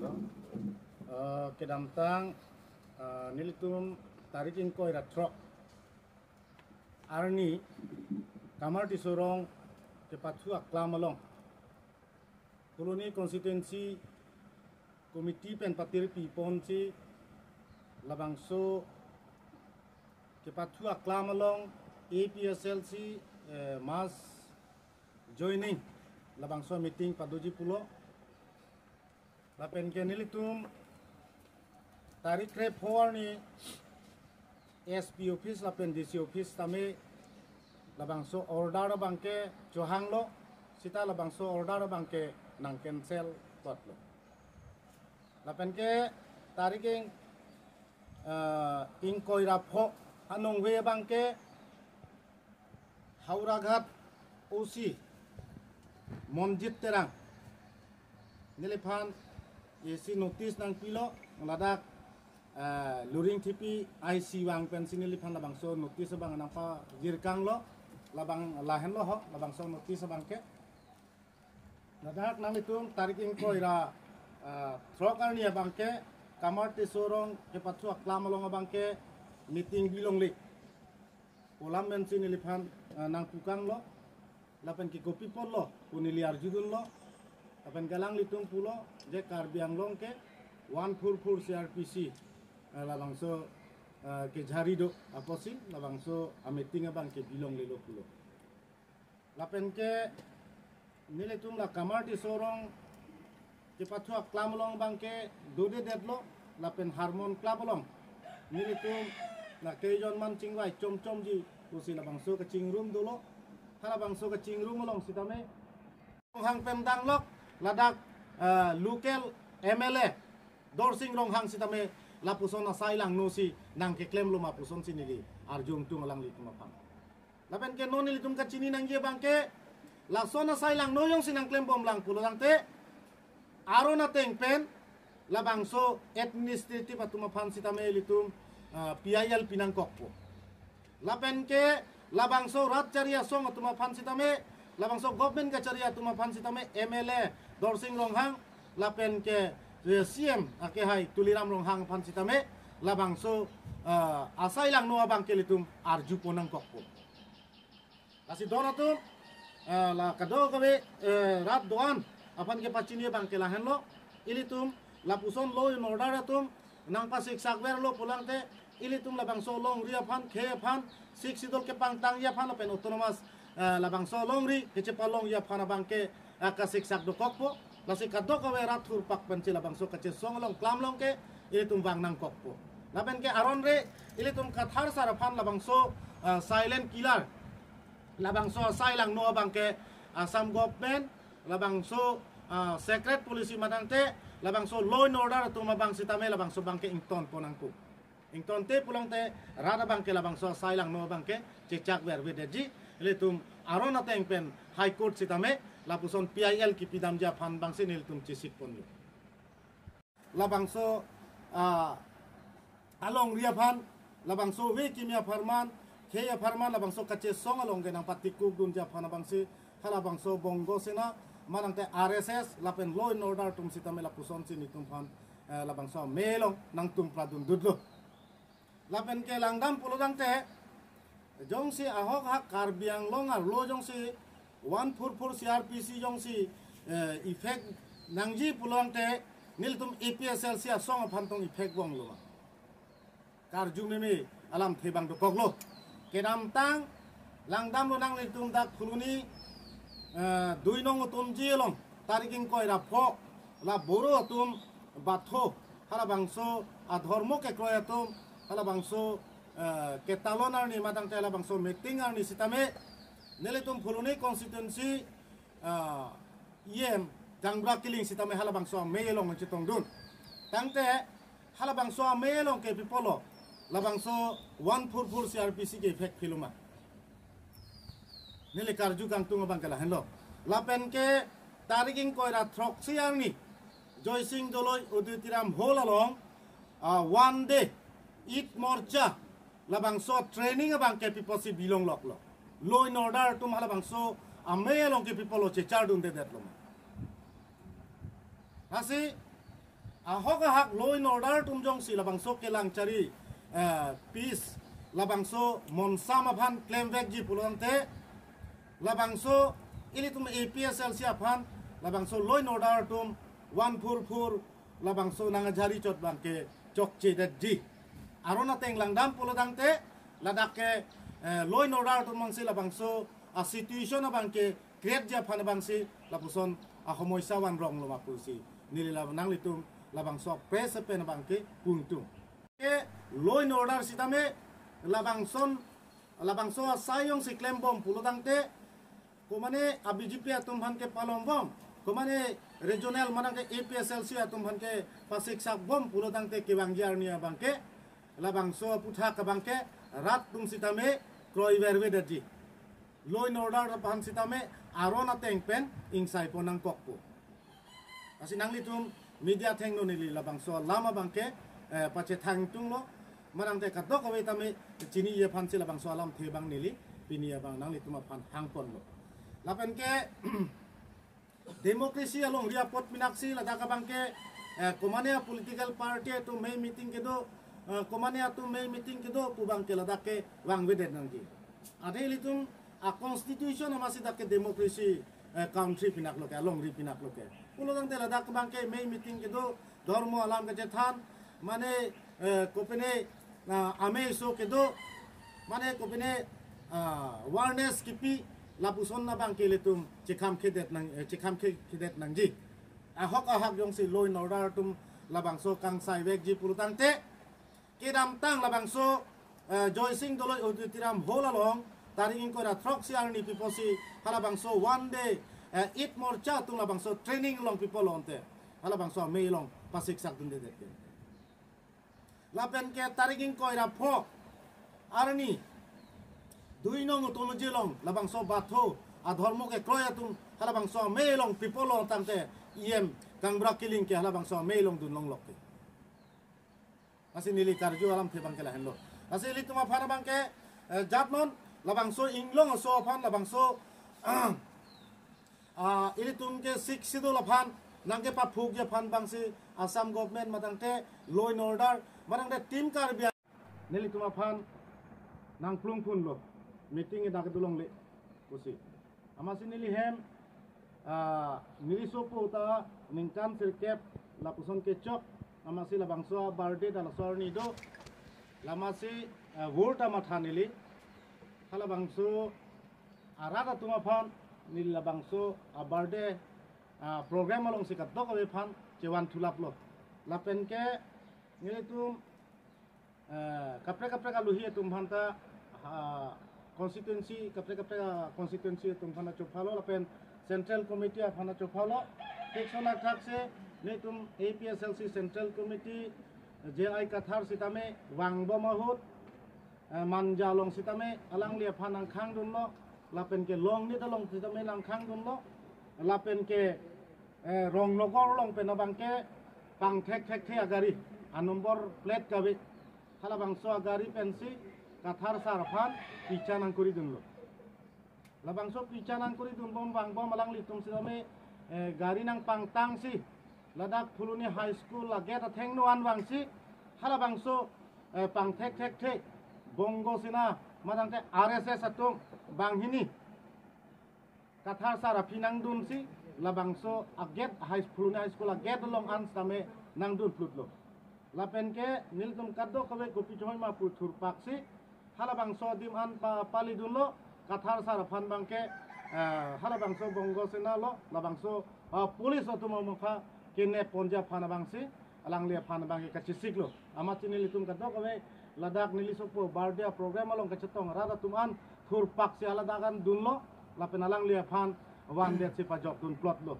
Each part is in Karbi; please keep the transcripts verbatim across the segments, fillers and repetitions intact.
Eh, kedamtang, eh, nelitum tarik ingkoi ra throk arni Kamar Tisso Rong kepathu aklam along Phuloni Constituency Committee pen patirpi ponsi labangso kepathu aklam along A P S L C, eh, mass joining labangso meeting padoji pulo. Lapen ke nelitum tarik krepho arni S P office lapen D C office tame labangso order abang ke chohanglo, sita labangso order abang ke nang cancel potlo. Lapen ke tarik ing, eh, ingkoi ra pho anong ve abang ke Howraghat O C Monjit Terang neliphan isi notice nangpilo, ladak, eh, Luring Thepi I C vang pensi neliphan labangso notice abang nangpajirkanglo, labang lahenlo ho, labangso notice abang ke. Ladak nanglitum tarik ingkoi ra, eh, throk arni abang ke Kamar Tisso Rong kepathu aklam along abang ke meeting bilongle pu alam pensi neliphan, eh, nangpukanglo. Lapen ke kopi apotlo pu neli arjudunlo. Lapen ke alanglitum pulo je Karbi Anglong ke one four four C R P C, eh, labangso, eh, kejhari do apotsi labangso ameeting abang ke bilonglelo pulo. Lapen ke nelitum la Kamar Tisso Rong kepathu aklam along abang ke dodedetlo, lapen Harmon Club along nelitum la keijon man chingvai chomchomji pusi labangso kachingrum dolo. Halabangso kachingrum along sitame Ronghang pen danglok, ladak, eh, local M L A Dorsing Ronghang sitame lapuson asai langno si nangkeklemlo ma pusonsi neli arjudun alanglitum aphan. Lapen ke non nelitum kachini nangji abang ke lason asai langno jongsi nangklembomlang pulo tangte aron ateng pen labangso administrative atum aphan sitame ilitum, ah, P I L pinangkokpo. Lapen ke labangso rat chari asong atum aphan sitame, labangso government kachari atum aphan sitame, M L A Dorsing Ronghang, lapen ke, eh, C M akehai Tuliram Ronghang aphan sitame labangso, eh, asai langno abang ke ilitum arjupon nangkokpo. Lasi don atum, eh, la kadokave, eh, rat do-an aphan kepachini abang ke lahenlo, ilitum lapuson law and order atum nangpasiksak verlo pulo tangte, ilitum labangso longri aphan, khei aphan, Sixth Schedule kepangtangji aphan lapen autonomous, eh, labangso longri kechepalongji aphan abang ke, eh, kasiksak dokokpo. Lasi kadokave rat thurpak pensi labangso kachesong along klam along ke ilitum vang nangkokpo. Lapen ke aron re ilitum Kathar sar aphan labangso, eh, silent killer, labangso asai langno abang ke Assam government, labangso, ah, secret policy ma tangte, labangso law and order atum abang sitame labangso abang ke ingtonpon nangkok. Ingtonte pulo tangte rat abang ke labangso asai langno abang ke chechak vervedetji, ilitum aron ateng pen High Court sitame lapuson P I L kipidamji aphan abangsi nelitum chesikponlo. Labangso, ah, alongri aphan, labangso ave kimi apharman, khei apharman, labangso kachesong along ke nangpatikukdunji aphan abangsi, halabangso Bongo Sena, ma tangte R S S, lapen law and order atum sitame lapusonsi nelitum aphan, eh, labangso amei along nangtumpradundutlo. Lapen ke langdam pulo tangte, jongsi ahok ha Karbi Anglong arlo jongsi one four four C R P C jongsi, eh, effect nangji pulo tangte, nelitum A P S L C asong aphan tong effect bomlo ma. Karju meme alamthe abang dokoklo. Kedamtang langdamlo nanglitum dak Phuloni, eh, dui nong atumji along, tarik ingkoi ra pho, la Boro atum batho, halabangso adhormo kekroi atum, halabangso, eh, ketalon arni ma tangte halabangso meeting arni sitame, nelitum Phuloni constituency, ah, E M Jangbra Killing sitame halabangso amei along chetongdun. Tangte halabangso amei along ke pi apotlo, labangso one four four C R P C ke effect philo ma. Neli karju kangtung abang ke lahenlo. Lapen ke tarik ingkoi ra throksi arni Joysing Doloi Auditorium Hall along, ah, one day Eid Morcha labangso training abang ke pi apotsi bilongloklo. Law and order atum halabangso amei along ke pi apotlo chechardundedetlo ma. Lasi Ahok ahak law and order atum jongsi labangso kelang chari, eh, peace, labangso monsam aphan klemvekji pulo tangte, labangso ilitum A P H L C aphan labangso law and order atum one four four labangso nang ajari chot abangke chokchedetji. Aron ateng langdam pulo tangte, ladak ke, eh, law and order atum mangsi labangso a situation abangke create ji aphan abangsi lapuson a homoisa van rong lo ma pusi neli la nanglitum labangso press pen abangke pungtung. Ke law and order sitame labangson, labangso asai jongsi klembom pulo tangte, komane a B J P atum aphan ke palombom, komane regional manang ke A P H L C atum aphan ke pasiksakbom pulo tangte kevangji arni abangke, labangso aputhak abangke rat atum sitame kroivervedetji. Law and order aphan sitame aron ateng pen ingsaipon nangkokpo. Lasi nanglitum media athengno neli labangso alam abangke, eh, pachethangtunglo. Manang te kadokave tame chiniji aphansi labangso alamthe abang neli pini abang nanglitum aphan hangponlo. Lapen ke democracy alongri apot minaksi ladak abangke, eh, komane a political party atum mei meeting kedo, eh, komane atum mei meeting kedo pu abangke ladak kevangvedet nangji. Ante ilitum a constitution amatsi dak ke democracy, eh, country pinaklo ke, alongri pinaklo ke. Pulo tangte ladak abangke mei meeting kedo, dhormo alam kachethan, mane, eh, kopine, ah, amei aso kedo, mane kopine, ah, awareness kipi, lapuson abangke ilitum chekhamkhedet nang, eh, chekhamkhedet nangji. Ahok ahak jongsi law and order atum labangso kangsaivekji pulo tangte, kedamtang labangso, eh, Joysing Doloi Auditorium Hall along tarik ingkoi ra throksi arni piposi halabangso one day, eh, eight Morcha atum labangso training along pipo lonte, halabangso amei along pasiksak dundedet ke. Lapen ke tarik ingkoi ra pho arni Duinong Autonomy along labangso Batho adhormo kekroi atum halabangso amei along pipo lo tangte, E M Kangbura Killing ke halabangso amei along dunlonglok ke. Lasi neli karju alamthe abangke lahenlo. Lasi ilitum aphan abangke, eh, jatnon labangso inglong aso aphan labangso, ah, ilitum ke Sixth Schedule aphan nangkepaphukji aphan abangsi Assam government matangte law and order matangte Team Karbi Ang-, nelitum aphan nangplungphunlo, meeting dak kedolongle pusi. Amatsi neli hem, ah, neli sopo ta ningkan sirkep lapuson kechok, amatsi labangso a-birthday ta laso arni do, la amatsi, ah, word ta matha neli, halabangso arat atum aphan neli labangso a-birthday, ah, program alongsi kadokave aphan chevan thulaplo. Lapen ke nelitum, eh, kaprek kaprek aluhi atum aphanta, ah, constituency, kaprek kaprek, ah, constituency atum aphanta chophalo lapen Central Committee aphanta chophalo. Thik sonak thak se nelitum A P H L C Central Committee, J I Kathar sitame vangbom ahut, eh, Manja along sitame alangli aphan nangkhangdunlo, lapen ke Longnit along sitame nangkhangdunlo, lapen ke, eh, Ronglogar along pen abangke pangthek thekthe agari, a-number plate kave, halabangso agari pensi Kathar sar aphan picha nangkuridunlo. Labangso picha nangkuridunbom vangbom alanglitum sitame, eh, gari nangpangtangsi ladak Phuloni High School a-gate athengno an vangsi halabangso, eh, pangthek thekthe Bongo Sena matangte R S S atum banghini Kathar sar aphi nangdunsi labangso a-gate high, Phuloni High School a-gate along an sitame nangdunplutlo. Lapen ke nelitum kadokave kopi choi ma pu thurpaksi halabangso adim an pa, palidunlo, Kathar sar aphan abangke, eh, halabangso Bongo Sena lo, labangso, ah, police atum amokha kenep ponji aphan abangsi alangli aphan abangke kachesiklo. Amatsi nelitum kadokave ladak neli sopo birthday program along kachetong arat atum an thurpaksi haladak an dunlo, lapen alangli aphan vandetsi pajokdunplotlo.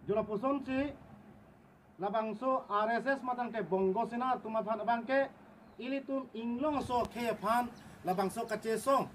Jo lapusonsi labangso R S S matangte Bongo Sena atum aphan abangke ilitum inglong aso akhei aphan labangso kachesong